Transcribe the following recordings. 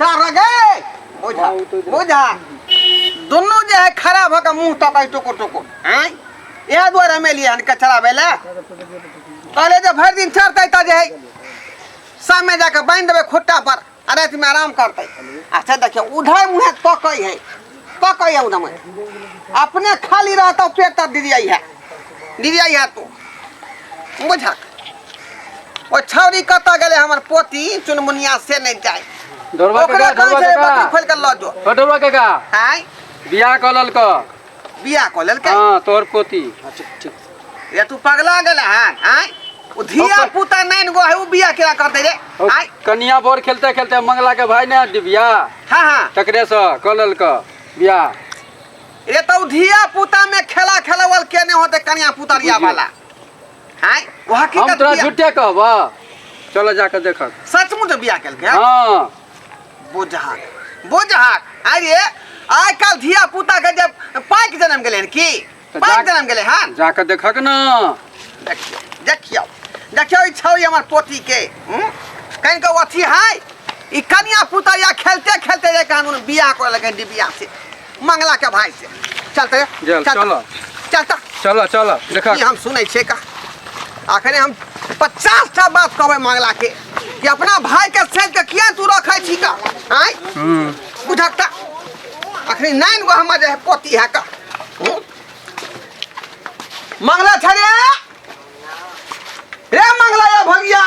चल गे बुझा बुझा दुनू जे है खड़ा भऽ के मुंह तकै टुकुर टुकुर आँय इएह दुआरे हम एलियै हन कचराबै लए कहले जे भरि दिन चढ़तै तऽ जे है शाममे जाके बान्हि देबै खुट्टा पर आ रातिमे आराम करतै अच्छा देखियौ उधर मुँहे तकै है तकै है उधर मुँहे अपने खाली रहतौ पेट तर दीदी आई है दीदी आई है तू बुझक ओ छौरी कतऽ गेलै हमर पोती चुनमुनिया से नहि जाय ढोरबा ओकरा काका कहै ढोरबा छै काका बकरी खोलि कऽ लऽ जो ओ ढोरबा काका आँय बियाह कऽ ललक बियाह कऽ लेलकै हाँ तोहर पोती रे तू पगला गेलै हन आँय ओ धिया पुता नाइन गो है ओ बियाह केना करतै रे ओ आँय कनिया बोर खेलते खेलते मंगला के भाई ने डिबिया हाँ हाँ तकरे से कऽ ललक बियाह रे तऽ ओ धिया पुता में खेला खेलवल केने होते कनिया पुतरिया वाला आँय ओ हम हकीकत तोरा बियाह झूठे कहब चलो जाके देखक सचमुच बियाह केलकै हँ? हाँ बुझहाक बुझहाक अरे आइ काल्हि धिया पुता के जब पाकि जनम गेलै हन की तऽ पाकि जनम गेलै हन जाके देखक न देखियौ देखियौ देखियौ ई छौरी हमर पोती के कनि के अथी है ई कनिया पुता या खेलते खेलते जे कानून बियाह करे लगे डिबिया से मंगला के भाई से चलते चल, चलो। चलता चलो चलो देखक ई हम सुनै छियै का अखने हम 50 टा बात कहबै मंगला के कि अपना भाई के सेज के किया तू रखै छी का आँय हम्म बुझक त अखनी नाइन गो हमर जे है पोती है का हूँ? मंगला छै रे रे मंगला या भगिया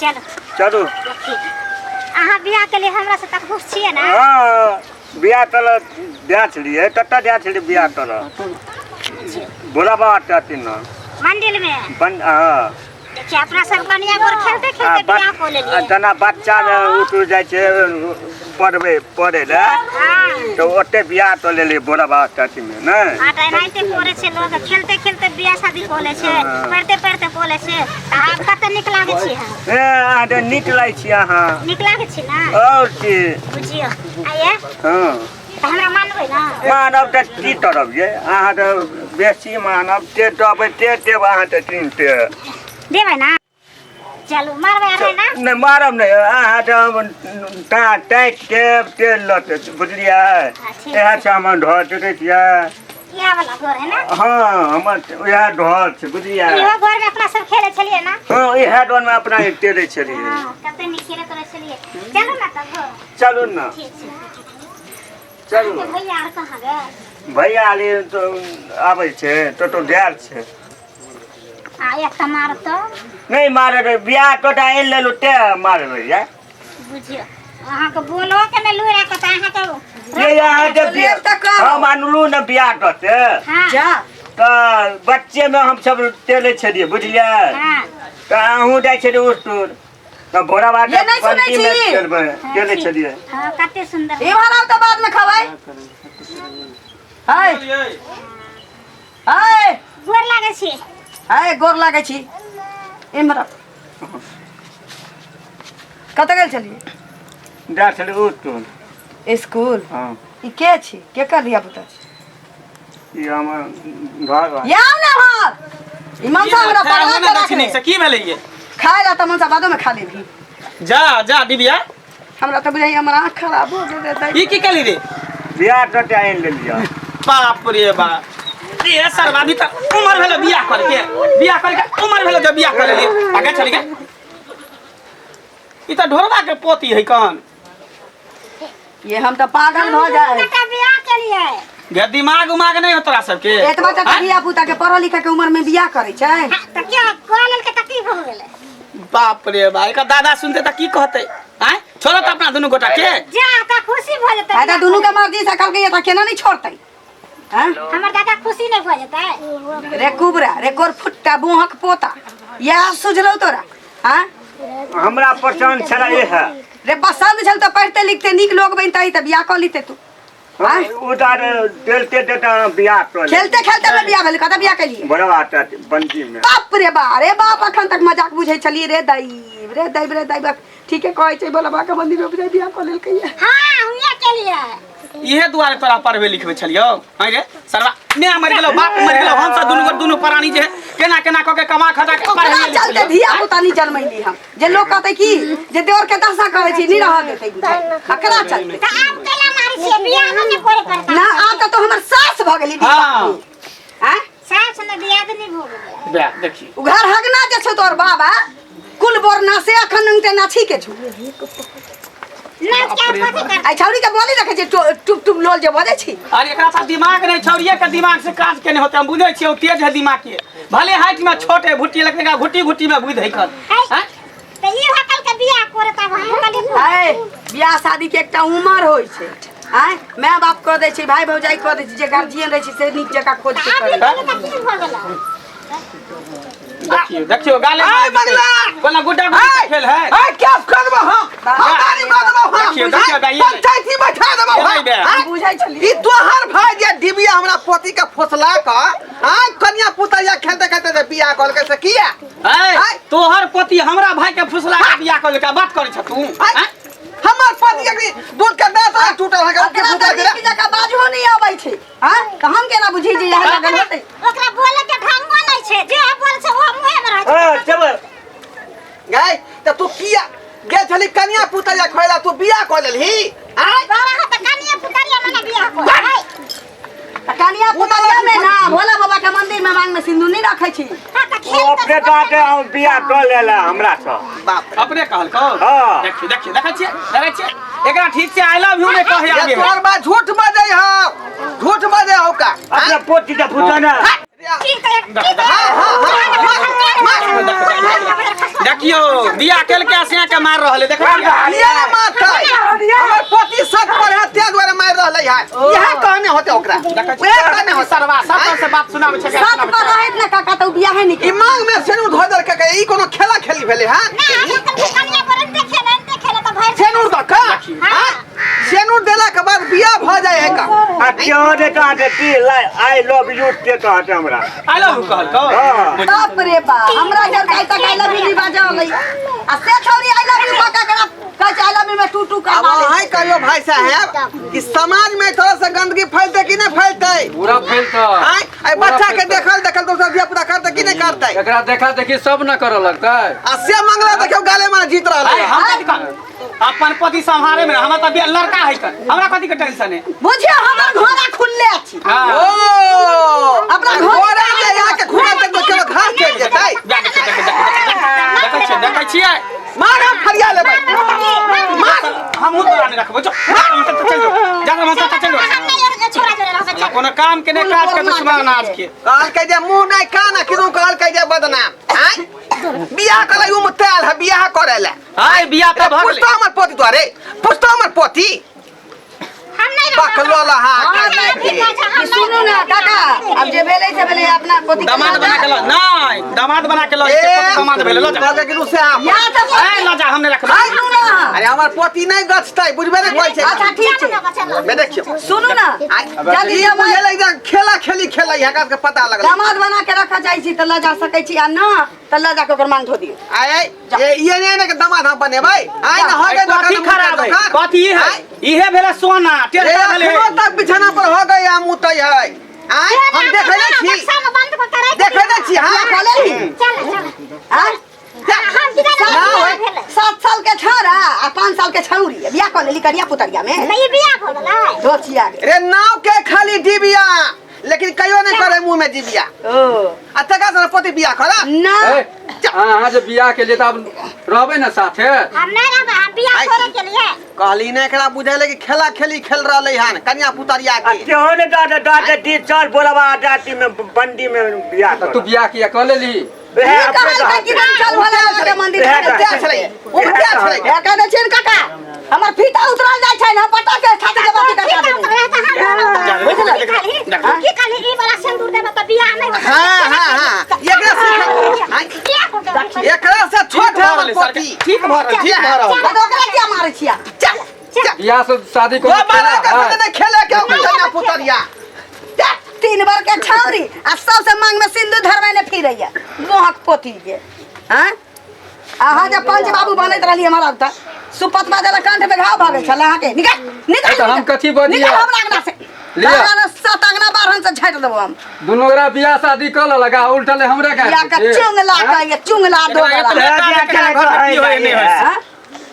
चलो चलू अहाँ बियाह के लिए हमरा से तक खुश छियै ना हाँ बियाह तल दए छलियै कतऽ दए छलियै बियाह तल भोला बाबा छथिन ने मंदिर में बन हाँ देखिए अपना सब कनिया गोर खेलते आ खेलते बियाह बच- को आ लेलिए जेना बच्चा ने उठि जाइ छै पढ़बै पढ़ै लए हाँ तऽ ओते बियाह कऽ लेलियै भोला बाबा के अथीमे नहि हाँ तऽ एनाहिते करे छै लोग खेलते खेलते बियाह शादी कऽ लै छै पढ़ते पढ़ते कऽ लै छै तऽ आब कते नीक लागै छै अहाँ ए अहाँ तऽ नीक लागै छी अहाँ नीक लागै छै ने आओर की बुझियौ आइए हँ तऽ हमरा मानबै ने मानब तऽ की करब ये अहाँ तऽ बेसी मानब ते देबै ते देब अहाँ तऽ तीन ते देबै ने चलू मारबै आर ना नहि मारब नहि अहाँ तऽ टाइट देब तेल लतै बुझलियै ठीक इएह छै हमर घर देखै छियै इएह वाला घर है ना हँ हमर इएह घर छै बुझलियै इहो घर में अपना सब खेले छलियै ना हँ इएह घरमे अपना टेरै छलियै हाँ कते नीक खेलैत रहै छलियै चलू ना तब चलू ने ठीक छै चलू अहाँके भैया आर कहाँ गेल भैया आली तऽ आबै छै टोटो गेल छै आ एकटा मारतो नहि मारबै बियाह तोटा आनि लेलहुँ तेँ मारबै या बुझियौ अहाँके बोलो के नहि लुरि आकत अहाँके ये अहाँके लेब तऽ कहो। हम अनलहुँ ने बियाह कऽ से हाँ जा तऽ बच्चेमे हमसब तेलै छलियै बुझलियै हाँ तऽ अहूँ जाइ छलियै उसकुल तऽ भोरा बाटे ये नहि सुनै बंटीमे छी? चलबै हाँ, चलै ठीक। छलियै हाँ कते सुंदर ई वाला तऽ बाद में खबै हाय हाय गोर लागै छी हाय गोर लागै छी इम्हर आउ। कतऽ गेल छलियै जाइ छलियै उसकुल स्कूल हँ ई के छी केकर धिया पुता छी ई हमर घर बा। याउ ने भात ई मनसा हमरा पगला के राख दक्षिणी से की भेलै ये खाय ला तऽ मनसा बादो में खा लेबही जा जा डिबिया हमरा तऽ बुझाइए हमर आँख खराब हो गेल रहै ई की केली रे बियाह कऽ आनि लेलियै बाप रे बाप रे सरवा अभी तक उमर भेलो बियाह करके बियाह करके उमर भेलो जब बियाह कर लेलिए आगे चल गे ई तऽ ढोरबा के पोती है कौन ये हम तऽ पागल भऽ जाए बेटा बियाह केलिए गे दिमाग उमाग नहीं हो तोरा सबके एतबा तक धिया पुता के पढ़ल लिखे के उम्र में बियाह करे छै हाँ, तऽ क्या कह लेलकै तऽ की भऽ गेलै बाप रे बा एकर दादा सुनते तऽ की कहते आँय छोड़ो तऽ अपना दुनू गोटा के जा तऽ खुशी भऽ जेतै आ तऽ दुनू के मर्जी से कहलकै तऽ केना नहीं छोड़तै हैं हमर दादा खुशी नहीं भऽ जेतै रे कुबरा रे कोर फुट्टा बुहक पोता इएह सुझलौ तोरा हैं हमरा पसन्द छलै इएह रे पसन्द छल तऽ पढ़ते लिखते नीक लोग बनतै तऽ बियाह कऽ लिते तू आँय? उधर देलते देते बियाह कर खेलते खेलते में बियाह भेल कतऽ बियाह केलिए बड़ा बात बंदी में बाप रे बा रे बाप अखन तक मजाक बुझै छलियै रे दैब रे दैब रे दैब ठीके कहै छै बोला बा के मंदिर में बुझाइ बियाह कऽ लेलकै हाँ हुए केलिए इहे दुआरे तोरा पढ़बे लिखबे छलियौ आँय रे सरवा मैं मरि गेलौ बाप मरि गेलौ हम सब दुनू दुनू प्राणी जे है केना केना कऽ के कमा खटा के ओकरा पढ़ेलियै चलते लिखेलियौ। धिया पुता नहीं जन्मैली हम जे लोग कहते की जे देवर के दशा करे छी नहीं रह देते अकरा चलते तऽ आब कैला मारै छियै बियाह नहि करे पड़ता ना आब तऽ तो हमर सास भऽ गेली हाँ। आँय सास ने बियाह नहि भऽ गेलै बे देखी उ घर हगना जे छौ तोर बाबा कुल बोरना से अखन नंगटे नाछी के छौ नाच के आब कथी करतै आई छौरी के बोली रखे छै टुप टुप लोल जे बजै छी अरे एकरा पास दिमाग नहीं छौड़िए के दिमाग से काज केने होते हम बुझै छियै ओ तेज है दिमाग के भले हाइट में छोट है भुट्टी लगते का घुटी घुटी में बुझ है कल है तऽ ई हकल के बियाह करत आब हम कहलियै आय बियाह शादी के एकटा उमर होइ छै आय माय बाप कऽ दै छै भाय भौजाई कऽ दै छै जे गार्जियन रहै छै से नीक जकाँ खोज के आब करै ई छै केने तऽ की भऽ गेलै देखियो देखियो गाले आय बगला! कोना गुड्डा गुड्डी के खेल है आय क्या करबो हम हम गाड़ी मार देबो हम देखियो, देखियो, आय, बे, ये- पंचायती बैठा देबो ये नहीं बे। हम बुझै छलियै ई तोहर भाई जे डिबिया हमरा पोती के फुसला क आय कन्या पुतैया खेलते खेलते जे बियाह कहलकै से किया ऐ आय। तोहर पति हमरा भाई के फुसला के बियाह कर लेलकै बात करै छ तू आय, आँय? हमर पति के दूध के दांत आय टूटल है के ओकरा फुटा तऽ दे नीक जकाँ बाजहो नहि अबै छै आँय तऽ हम केना बुझै जे इएह लगन होतै ओकरा बोले के ढंगो नहि छै जे बोल छै ओ मुँहे मे रहै छै हाँ चल गाय त तू किया गेल छली कन्या पुतैया खोइला तू बियाह कऽ लेलही आय तोरा हो तऽ कनिया पुतरिया मने बियाह कर है तऽ कनिया पुतरिया मे ना भोला बाबा के मंदिर में मांग में सिंदूर नहीं रखै छी हाँ तऽ ओ खेल अपने कहते हम बियाह कऽ लेला हमरा से बाप रे अपने कहलकौ हाँ। देखियो देखियो देखै छियै देखै छियै एकरा ठीक से I love you नहि कहै ये आबे है तोहर बा झूठ बजै हौ झूठ बजै हौ का अपना पोती के फुटाना की कर की कर देखियो बियाह केलकै से के मार रहल है देखो ये मारतै हमर पति सच पर है ते दुआरे मारि रहलै है इएह कहने होते ओकरा उएह कहने होते सरवा सब से बात सुनाबै छै साथ पर रहैत ने काका तऽ उ बियाहे नहि ई मांग में सेनूर धो देलकै ई कोनो खेला खेली भेलै हँ ना हम तऽ कनिया पर देखे ने देखे ने तऽ भरि सेनूर दऽ कऽ आँय? सेनूर देला के बाद बियाह भऽ जाइ है का आ क्यों ने कहते की I love you के कहते हमरा I love you कहलकौ हाँ। बाप रे बा हमरा जब आइ तक I love you नहीं बाजऽ अबै आ से छौरी I love you कऽ के एकरा कहै छै I love you में टू टू अब करवा ले अहीं कहियो भाई साहेब कि समाज में थोड़ा सा गंदगी फैलते कि नहीं फैलते पूरा फैलता आँय? आइ बच्चा के देखल देखल दोसर धिया पुता करते कि नहीं करते एकरा देखा देखी सब न करऽ लगतै आ से मंगला देखियो गाले में जीत रहल आइ है हम कथी कहब? अपन पति संभाले में हमरा तऽ लड़का है कन हमरा कथी के टेंशन है बुझियो हमर घोड़ा खुलले अछि हां ओ अपना घर- घोड़ा जे यहाँ के घोड़ा तक देखियो घास चढ़ि जेतै देखै देखै छियै देखै छियै मार हम फरिया लेबै मार हमहूँ तोरा नहि रखबो जो चल जो जा हम चल जो छोरा जोरे रहबै चल कोनो काम के नहि काज के दुश्मन आज के कहलकै जे मुँह नहि कान आ किदू कहलकै जे बदनाम आँय बियाह करै उम तेल है बियाह करै लए आइ बियाह तऽ भऽ गेलै पुछतो हमर पोती तोरे पुछतो हमर पोती हम नहीं रहबै। बकलोला हाँ हम नहीं रहबै। हम ई सुनू ना काका अब जे भेलै से भेलै अपना पोती के दामाद बना के ल नहि दामाद बना के ल दामाद भेलै ल जा कहलकै कि से आप या तऽ ए ल जा हम नहि रखबै सुनू ना अरे हमर पोती नहीं गछतै बुझबे नहि कहै छै अच्छा ठीक छै चलो चलो बे देखियौ सुनू ना जल्दी ई बुझेलै जे खेला खेली खेलै है के पता लगलै दामाद बना के रखऽ जाइ छी तऽ लऽ जा सकै छी आ ना तऽ लऽ जा के ओकर मांग धो दियौ आय ये ये नहीं ने के दामाद हम बनेबै आय ना हो गए कथी खराब है कथी है इहे भेलै सोना ए टेढ़ा भेलै अखनो तक बिछाना पर हो गए हम उतै है आय हम देखै नै छी बक्सा में बंद कऽ के राखि देखै नै छी हां खा लेली चल चल आँय? हम किधर ना होय। 7 साल के छौड़ा आ 5 साल के छौरी बियाह कऽ लेली करिया पुतरिया में नहीं बियाह भऽ गेलै दोचिया गे रे नाव के खाली डिबिया लेकिन कहियो नहीं करे मुंह में डिबिया ओ आ तका से पोती बियाह करा ना ए, अहाँ जे बियाह के लिए तऽ आब रहबै ने साथे हम नहीं रहबै हम बियाह करे के लिए कहली ने एकरा बुझेले कि खेला खेली खेल रहलै हन कन्या पुतरिया आ के क्यों ने कहते कहते दी चल बोलबा जाति में बंदी में बियाह तऽ तू कर बियाह किया कऽ लेली वएह ई अपने कहल कि कहते चल भोला बाबा के मंदिर इएह में क्या छलै ओ क्या छलै हे कह दै छियनि काका हमर फीता उतरल जाइ छै ने पटा के छाती के बाती कटा देबै की कहली ई वाला सिंदूर देबै तऽ बियाह नहि होतै हाँ हाँ हाँ एकरा से एकरा से छोट है हमर पोती ठीक भऽ रहल ठीक भऽ रहल तऽ ओकरा किया मारै छियै चल चल बियाह से शादी दो कोनो बार खेला के है संग नहीं खेले के कन्या पुतरिया चल 3 बार के छौरी आ सबसे मांग में सिंदूर धरबै ने फिरैया मोहक पोती के हाँ अहाँ जे पंच बाबू बनैत रहली हमर अब तक सुपतवा देला कंठ में घाव भऽ गेल छल अहाँके। निकल निकल। तऽ हम कथी बजियै? निकल हमरा अंगना से। लिअ। हमरा सात अंगना बारहन से झाड़ि देबो हम। दुनू गोरा बियाह शादी कऽ लेलक आ उल्टले हमरे या गाड़ि के दै छै। चुंगला के ये चुंगला दो एकरा गला। एतने काज केला घर में की होय नहि होय। हाँ?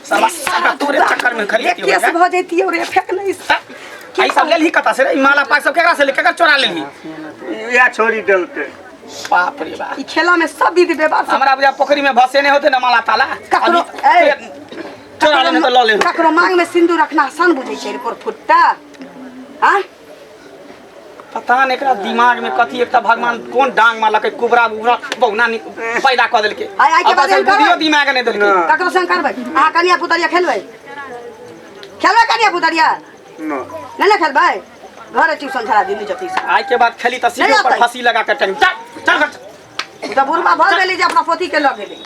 साला साला तोरे चक्कर में खाली एक केस भऽ जैतियै रे फेक नहि। ई सब लेलही कतऽ से रे? ई माला पाग सब केकरा से ले, केकर चोरा लेलही? इएह छोड़ी देलकै। बाप रे बाप। ई खेला में सब विधि व्यवहार सब हमरा बुझा पोखरी में भसेने होते ना माला ताला। ककरो- अभी ए। चोरा लेने तऽ लऽ ले। ककरो मांग में सिंदूर रखना आसान बुझै छै रे फुट्टा। हाँ? पता नहि एकरा दिमाग में कथी एकटा भगवान कोन डांग मारलकै, कुबरा उबरा बहुना पैदा कऽ देलकै। आइ- आइ के बाद अपन एहन बुद्धियो करबै? दिमाग नहि देलकै। ककरो संग करबै अहाँ? कनिया पुतरिया खेलबै? खेलबै कनिया पुतरिया? न। नहि ने खेलबै, घरे ट्यूशन धरा दिल्ली जती से। आइ के बाद खेली तऽ सीढ़ी नहि पर अतै। फांसी लगा के टंग। चल चल घर चल। तऽ बुढ़बा भऽ गेलै जे अपना पोती के लऽ गेलै।